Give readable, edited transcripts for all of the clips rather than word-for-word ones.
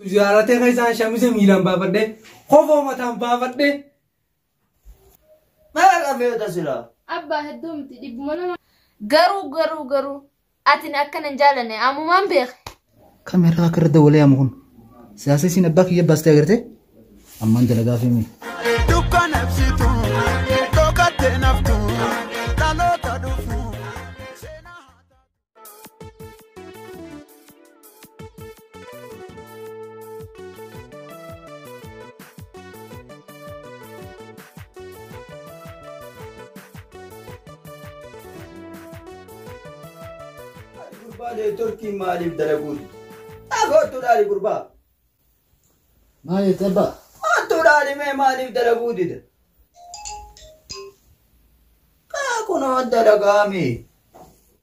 Ziyaaratee keessaan shamise miilaan baafadhee kofoo mataan baafadhee. Meeqa feeta silaa? Abbaa hedduu miti 200. Garuu garuu garuu atin akkana hin jaalanne ammumaan beeke. Kameeraa akka irra dawwalee yaamu kun. Siyaasa isiin abbaa kiyya baastee agartee? Ammaan dalagaa fi mii. Dukkana ibsitu, dhokattee naftu, dhaloota dhufu. Seenaa haa taatu. Gurbaa neetworkiin maaliif dalaguu dide? Kottu dhaali gurbaa. Maal jette abbaa? Kottu dhaali mee maaliif dalaguu dide? Kaa kunoo dalagaami.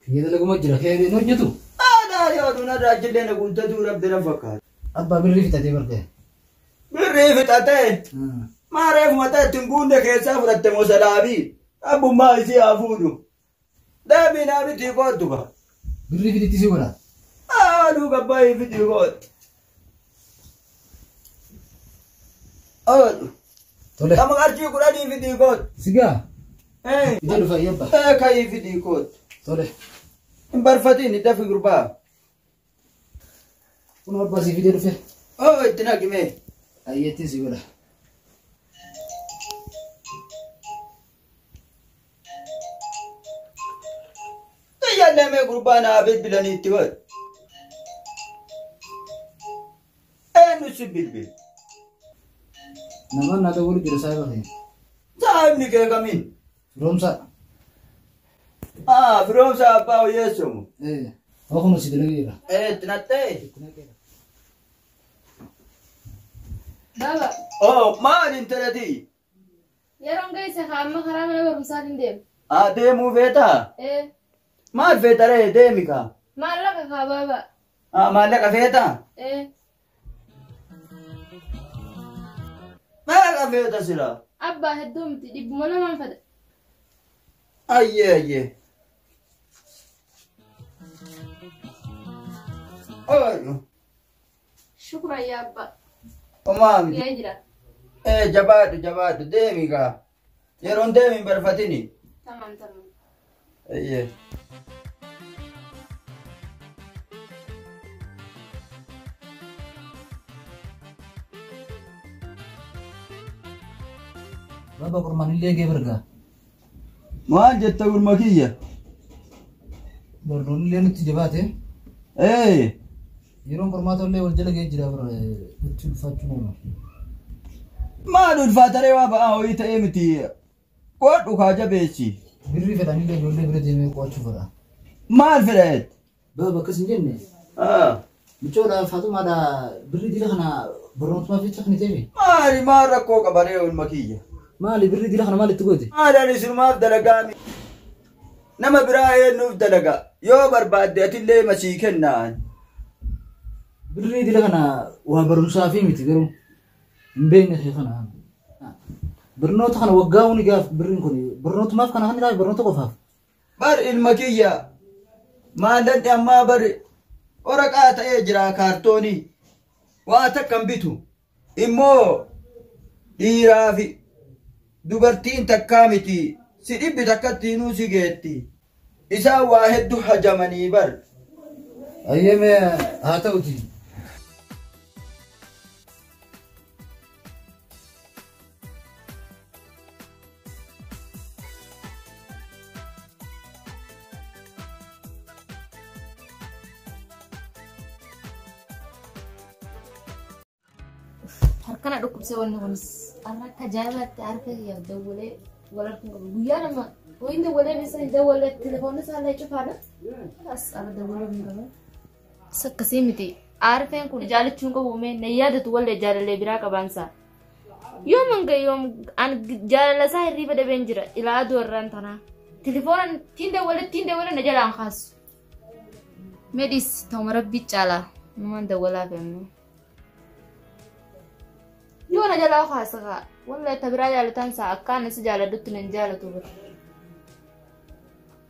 Kiyya dalaguma jira kee hin hojjetu. Aadaa yoo dunarraa achillee na guuttatuu dhabde na fakkaata. Abbaa birrii fixatee bartee. Birrii fixatee maa reefu mataa ittiin guunne keessaa fudhatte moo salaabii? Abbummaa isii haa fuudhu. Deebii naa bitii koottu ba. Birrii fixitti si godha. Haaluu gabbaayii fitii koottu. Oolu. Tole. Kama qarshii 10 fitii koottu. Sigaa. Eh. Ija dhufa abbaa. Eh kayii fitii koottu. Tole. Hin barfatiin dafi gurbaa. Kun abbaa si fidee dhufe. Oo itti naqi mee. Ayyeettiin si godha. Xiyyaallee mee gurbaa naa bilbilanii itti godhu. Eenyu si bilbil? Namaan naa dawwalu jira saahiba kee. Saahibni kee kamiin? Firoomsaa. Ah, firoomsa abbaa hiyyeessumu. Eh. Waa kun si dalageera. Eh, itti naqxee? Itti naqeera. Baba. Oh, maal intalatii? Yeroon geesse haa amma karaa mana barumsaatiin deema. Ah, deemuu feetaa? Eh. Maal feeta ree deemi kaa? Maallaqa kaa baba. Ah, maallaqa feetaa? Eh. Meeqa feeta silaa? Abbaa hedduu miti 200 fedha. Ayyee ayyee. Oolu. Shukran yaa abbaa. Homaa miti. Gahee jira. Eh, jabaadhu jabaadhu deemi kaa. Yeroon deemi hin barfatini. Tamam tamam. Ayyee. Baba qormaan illee gee bargaa. Maal jetta gurma kiyya? Barnoonni illee nutti jabaate. Ee. Yeroon qormaata illee wal jala gahee jira bara nutti ulfaachuu nama. Maal ulfaataree waa ba'aa ho'ii ta'ee miti. Qoodhu kaa jabeessi. Birrii fedhan illee ijoollee bira deemee qo'achuu fedha. Maal fedha jette? Baba akkas hin jenne. Ah. Michoodha Faaxumaadha birrii dila kana barnootumaaf jecha kan ta'e. Maali maal rakkoo qabaree ilma kiyya? Maali birrii dila kana maal itti goote? Maali ani sinumaaf dalagaa mi? Nama biraa eenyuuf dalagaa? Yoo barbaadde atillee masii kennaan. Birrii dila kana waa barumsaa fi miti garuu hin beekne kee kana. Barnoota kana waggaa huni gaaf birriin kun barnootumaaf kana kan taa'e barnoota qofaaf. Bar ilma kiyya maallaqni ammaa bar waraqaa ta'ee jira kaartoonii waa takka hin bitu immoo dhiiraa fi dubartiin takkaa miti si dhibbi takkatti hinuu si geetti isaan waa hedduu hajamanii bar. Ayyee mee haa ta'uti. Harkana dhukkubsee wanni kunis har'a akka ajaa'ibaatti harka kiyyaaf dawwalee wal harkuun qabu. Guyyaa lama wayin dawwalee bisa hin dawwalee telefoonni isaallee cufaadha. As har'a dawwalee hin qabu. Isa akkasii miti. Aarfeen kun jaalachuu hin qabu mee na yaadatu wallee jaalallee biraa qabaansaa. Yoom hanga yoom an jaalala isaa hirriiba dhabeen jira ilaa aduu irraan tanaa. Telefoona ittiin dawwalee ittiin dawwalee na jalaan kaasu. Medhis ta'uma rabbii caalaa numaan dawwalaa fe'amne. Yoo na jalaa kaasa kaa wallahi ta biraa jaalataan isaa akka ani si jaaladhutti nan jaalatu bira.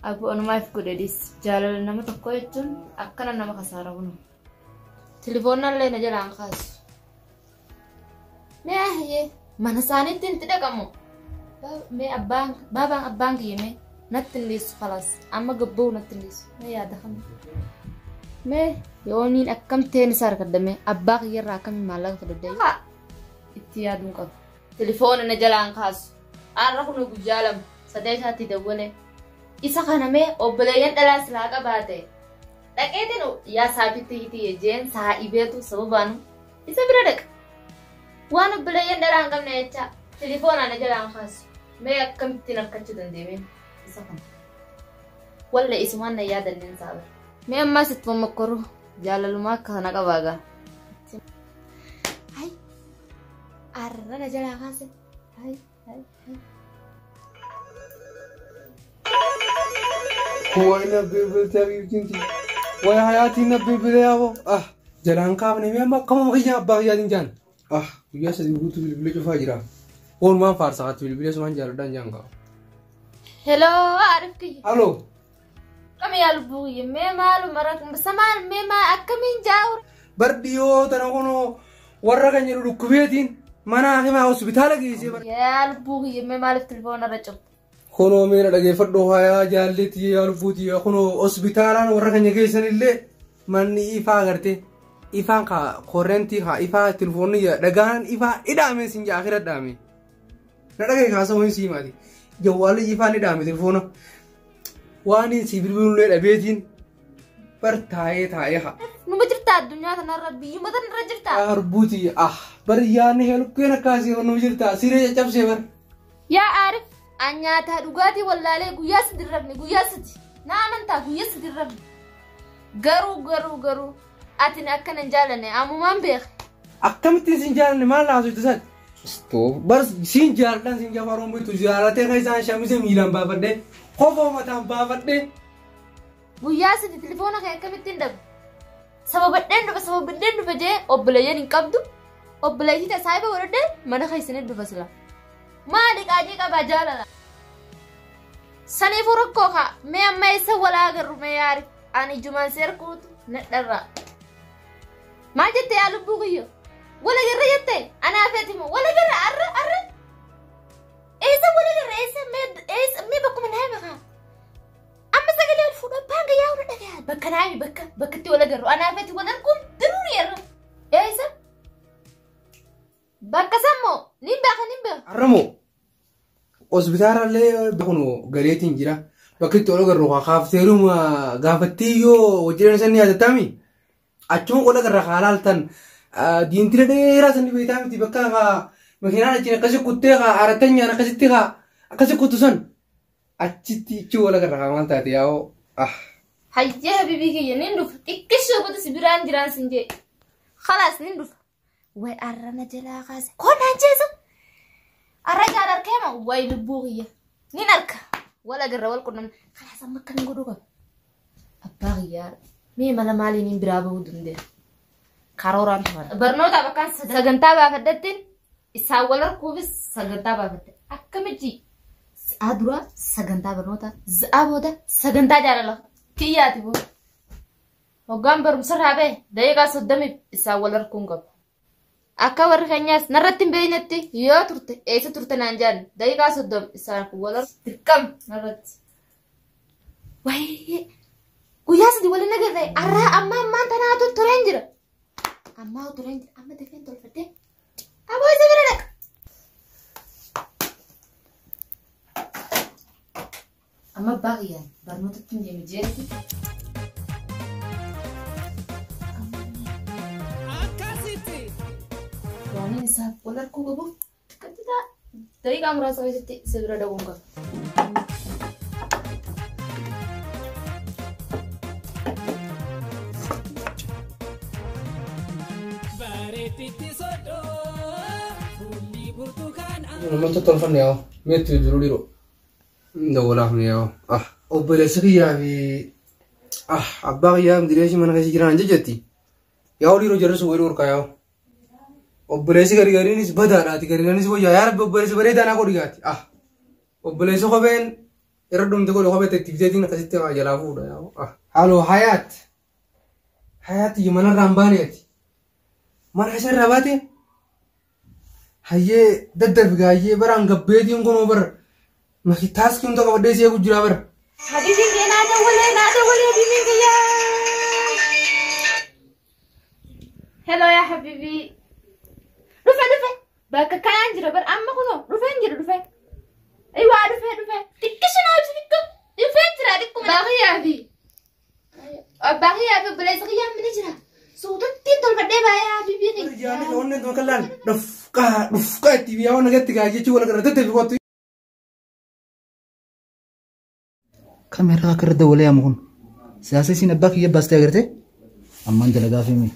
Abu anumaaf godhe dhis jaalala nama tokko jechuun akkana nama kasaara kun. Telefoonallee na jalaan kaasu. Mee ahyee mana isaaniitti itti dhaqamu. Mee abbaan baabaan abbaan kiyya mee natti hin dhiisu khalaas amma gabba'u natti hin dhiisu mee yaada kana. Mee yooniin akkam ta'een isa harkadda mee abbaa kiyyarraa akkamiin maallaqa fudhadhee itti yaaduun qaba. Telefoona na jalaan kaasu. Har'a kun guyyaa lama sadee isaatti dawwalee. Isa kana mee obboleeyyan dhalaa silaa qabaate. Dhaqeetiin yaa saafitti hiti jeen saa'ibeetu sababaanu isa bira dhaqa. Waan obboleeyyan dhalaa hin qabne jecha telefoona na jalaan kaasu. Mee akkamittiin harkachuu dandeemee isa kana. Walla isumaan na yaadanneen saaba. Mee ammaas itti mammakkoru jaalalumaa akka kana qabaa gaa. Hai arra na jalaa kaase. Hai hai hai. Way na bilbilte habiibtinti. Way hayaatiin na bilbile yaaboo. Ah jalaan kaafne mee amma akkama kiyya abbaa kiyyaatiin jaan. Ah guyyaa sadii guutuu bilbilee cufaa jira. Oolmaan faarsaatti bilbilee sumaan jaaladhaan jaan qaba. Hello Arif kiyya. Halo. Kam yaa lubbuu kiyya mee maaluma samaan mee maa akkamiin jaawur. Bar dhiyoo tana kunoo warra kan jedhu dhukkubeetiin mana hakimaa hospitaala geessee bar. Yaa lubbuu kiyya mee maaliif telefoona irra cufte? Kunoo mee na dhageeffadhu hayaa jaalleetti yaa lubbuuti kunoo hospitaalaan warra kan geessan illee manni ifaa agartee ifaan ka korrentii ka ifaa telefoonni dhagaan ifaa hidhaame sin jaa akira dhaame. Na dhagaye kaasa hoyin siimaati. Jawwaalli ifaan hidhaame telefoona. Waan si bilbiluun dhabeetiin bar taa'ee taa'ee haa. Numa jirta addunyaa kanarra biyyuma tanarra jirta. Arbuuti ah bar yaadni helukkeen akkaasii numa jirta siree caccabsee bar. Yaa Arif an nyaataa dhugaatii wallaalee guyyaa sadi rafne guyyaa sadi na amantaa guyyaa sadi rafne. Garuu garuu garuu ati akkana hin jaalanne ammumaan beeka. Akkamittiin sin jaalanne maal haasofte san? Stop. Bar sin jaaladhaan sin jaafaroon bitu jaalatee kan isaan shamisee miilaan baafadhee kofoo mataan baafadhee. Guyyaa sadi telefoona kee akkamittiin dhabu? Sababadheen dhufa sababadheen dhufa jee obboleeyyan hin qabdu. Obboleettii saayiba godhadhee mana keessanii dhufa sila. Maali qaajii qabaa jaalala? Saniifuu rakkoo kaa mee amma eessa walaa agarru mee yaari? Ani ijumaan seerkuutu nadharraa. Maal jette yaa lubbuu kiyyo? Wala garra jette anaa feeti moo wala garra arra arra. Eessa wala garra eessa mee eessa mee bakkuma naa himi kaa. Amma sagalee ol fuudhu abbaan gayyaa hunda dhagayaa bakka naa himi bakka bakkatti wala garru anaa feeti wal arguun diruun yerra. Eessa? Bakka sammoo niin beeka niin beeka. Arramoo hospitaalallee kun galeetiin jira. Bakki itti ol agarru kaafteeruma gaafattii yoo hojjetan san ni yaadattami. Achuma ol agarra haa laaltan diintila dheeraa san beektaa miti bakka haa makiinaan achiin akkasi kuttee haa aratanyaan akkasitti haa akkasi kuttu san achitti ichi ol agarra haa maal taate yaa'oo ah. Hayyee habiibii kiyya niin dhufa xiqqishoo godhu si biraan jiraan sin jee. Khalaas niin dhufa. Way arra na jalaa kaase koonaan jeesa. Arra jaal arkeema way lubbuu kiyya niin arka. Wal agarra wal qunnamna. Khalaas amma akkamin godhuu qaba. Abbaa kiyyaa mee mala maaliin hin biraa bahuu dandeenya. Karooraan turan. Barnootaaf akkaan sagantaa baafadhattiin isaan wal arguufis sagantaa baafadhe. Akkamitti sa'a duraa sagantaa barnootaa sa'a booda sagantaa jaalala kiyyaati booda. Hoggaan barumsa irraa bahe daqiiqaa 30 isaan wal arguun qabu. Akka warri keenyaas narratti hin beeknetti yoo turte eessa turte naan jaan daqiiqaa 30 isaan wal argu dirqama narratti. Waayee guyyaa sadi waliin agarre arraa amma ammaan tanaatu tureen jira. Ammaa tureen jira amma dafeen tolfadhee aboo isa bira dhaqa. Amma abbaa kiyyaan barnootatti hin deemu jeetti. Waan isaaf wal arguu qabuuf xiqqaa daqiiqaa muraasa keessatti isa bira dhaquun qaba. Namoota tolfanne yaa'u meetti bilbiluu dhiiroo. Dawwalaaf ni yaa'u. Ah obboleessi kiyyaa fi ah abbaa kiyyaa midireeshii mana keessa jiran jechetti. Yaa'u dhiiroo jarri sun wayii dhorkaa yaa'u. Obboleessi gargariinis badaadhaati gargariinis wayyaa yaa rabbi obboleessi bareedaa naa godhi gaati. Ah obboleessi kopheen irra dhumte godhe kophee itti akkasitti haa jalaa fuudha yaa'u. Ah haaloo hayaat. Hayaat manarraa hin baaneeti. Mana isarraa baate. Hayyee daddafi gaayyee baraan gabbeetiin kunoo bara maki taaskii hunda qabadhee si eegu jira bara. Habiibiin kee naa dawwalee naa dawwalee habiibiin kiyyaa. Hello yaa habiibii. Dhufe dhufe bakka kanaan jira bara amma kunoo dhufeen jira dhufe. Iwaa dhufe dhufe xiqqishu naa ibsi xiqqo dhufeen jira xiqquma. Baaqiyyaa fi baaqiyyaa fi obboleessa kiyyaa mana jira. Suutatti tolfadhee baay'ee habiibii kiyya. Jaani onneen tuma kallaan dhufqaa dhufqaa itti biyyaa waan nagatti gaa jechuu wal gara daddafi kottu. Kameeraa akka irra dawwalee yaamu kun siyaasa isiin abbaa kiyya baastee agartee ammaan dalagaa fi mi.